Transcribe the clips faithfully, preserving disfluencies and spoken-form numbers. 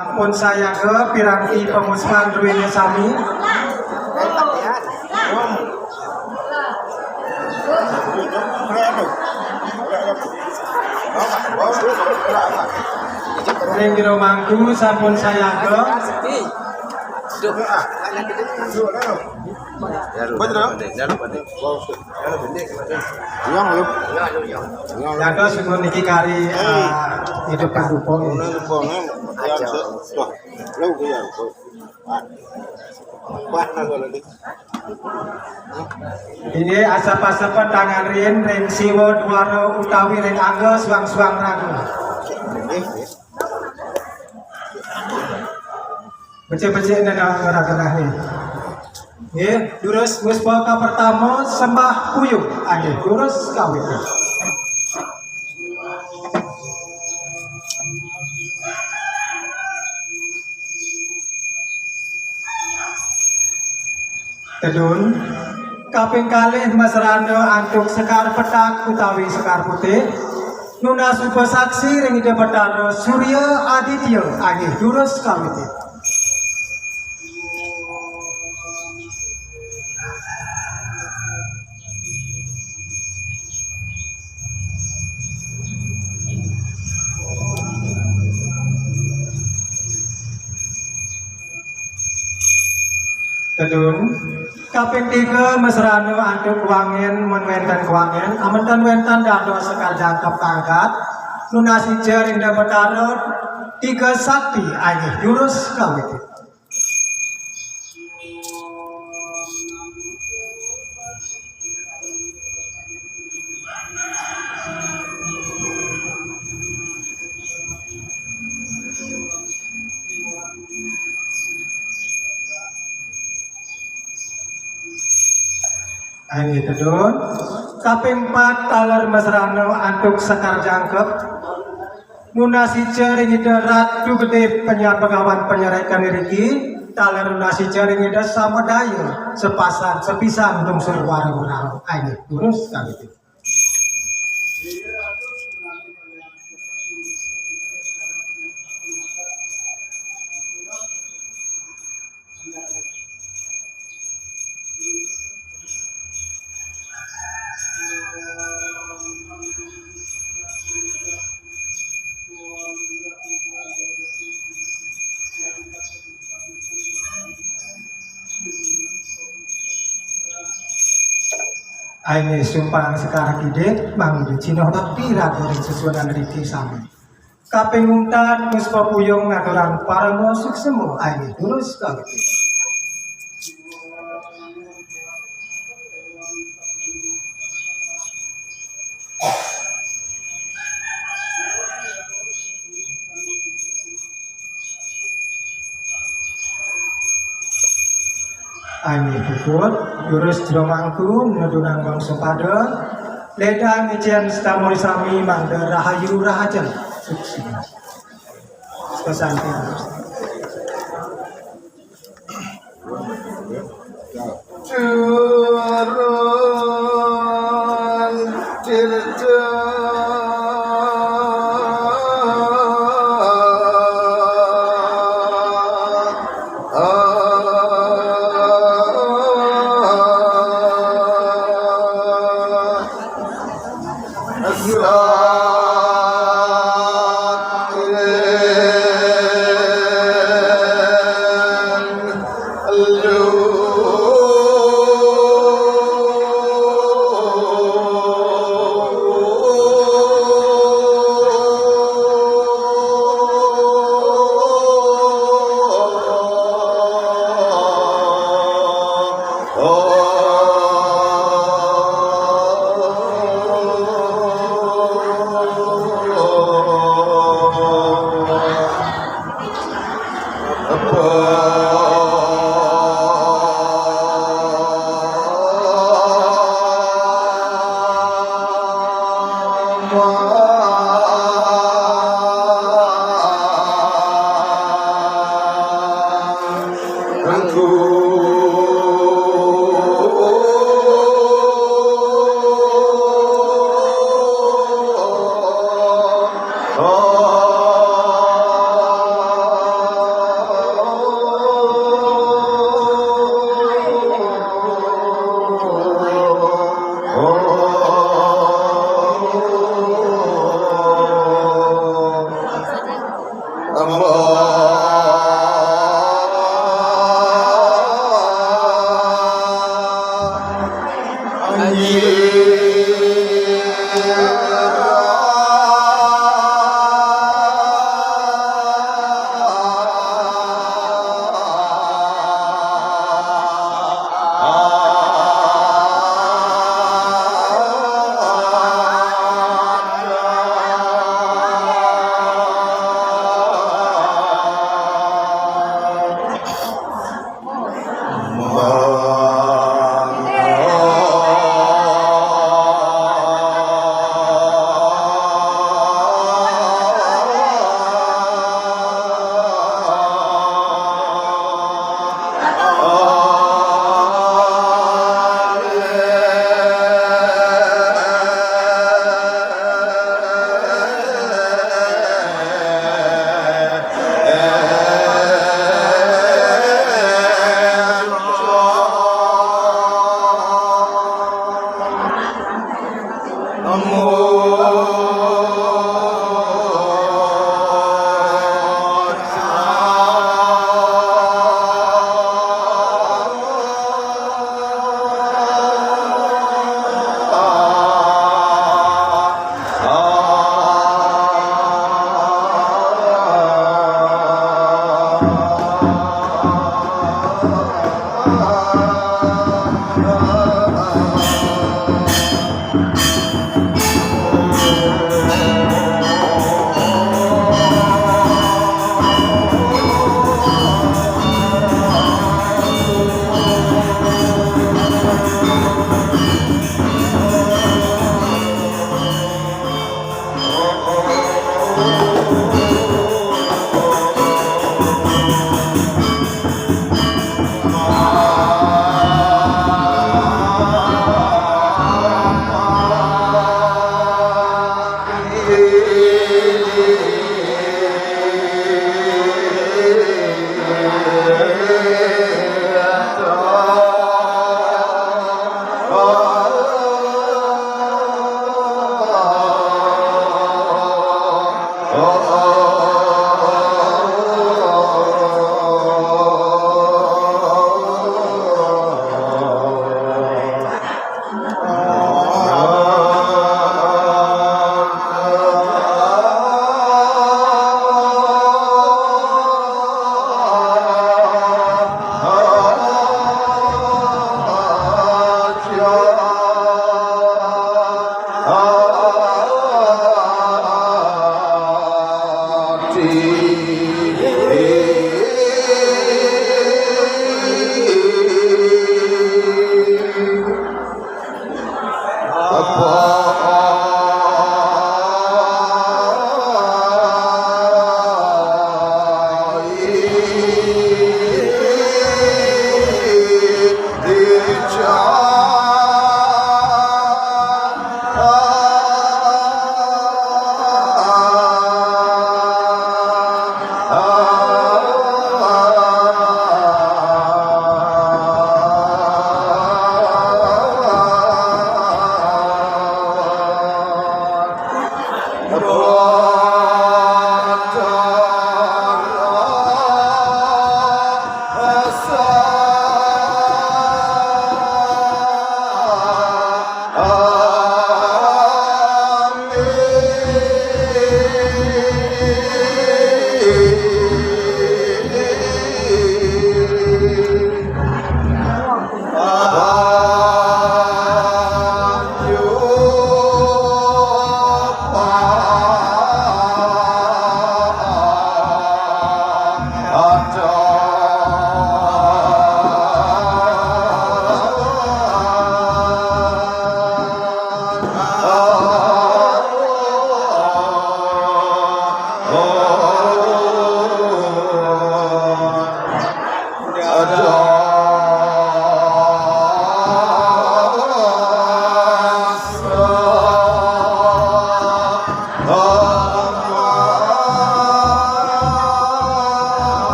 Sampun sayaga piranti panguspan druéné sami. Ring jero mangku sampun sayaga. Jaga suku niki kari, eh, hidup paduka. Inggih, asep-asepan tangan riin ring Siwa Dwara utawi ring angga suang-suang raga. Becik-becik nena ngerah-ngerah nih. Nggih, durus puspa kapertama sembah puyung. Nggih, durus kawit. Tedun, kaping kalih masrana antuk sekar petak utawi sekar putih, nunas upasaksi ring Ida Betara Surya Aditya, nggih, durus kawit. Tedun, kaping tiga masrana antuk kuangin, mun wénten kuangin, amun ten wénten dados sekar jangkep kaangkat, nunas ica ring Ida Betara tiga sakti, nggih, durus kawit. Nggih, tedun. Kaping pat taler masrana antuk sekar jangkep. Nunas ica ring Ida Ratu Gedé penya-, Begawan Penyerekan iriki, taler nunas ica ring Ida Samadaya sepasan sepisan dungsur warung rauh. Nggih, durus kawit. Aine sumpang sekar kidik, mangda cinah bakti raga ring sesuunan riki sami. Kaping untat, puspa puyung ngaturang parama suksema, aine durus kawit. Aine puput, durus jero mangku, nedunang mangsa pada, ledang icén setamuri sami mangda rahayu rahajeng. Suksma. Sukasanti. Turun tirta.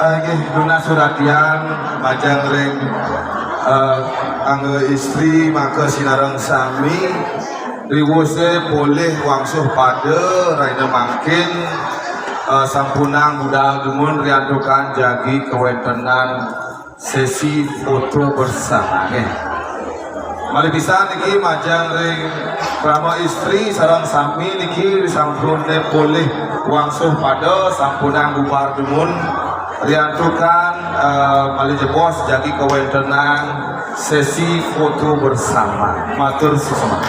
Inggih, nunas suratian majeng ring, eh, angga istri maka sinareng sami riwuse polih wangsuh pada rahina mangkin, eh, sampunang budal dumun riantukan jagi kawentenan sesi foto bersama, nggih. Malih pisan niki majeng ring krama istri sareng sami niki sampune polih wangsuh pada sampunang bubar dumun riantukan, eh, malih jebos jagi kawentenan sesi foto bersama. Matur suksma.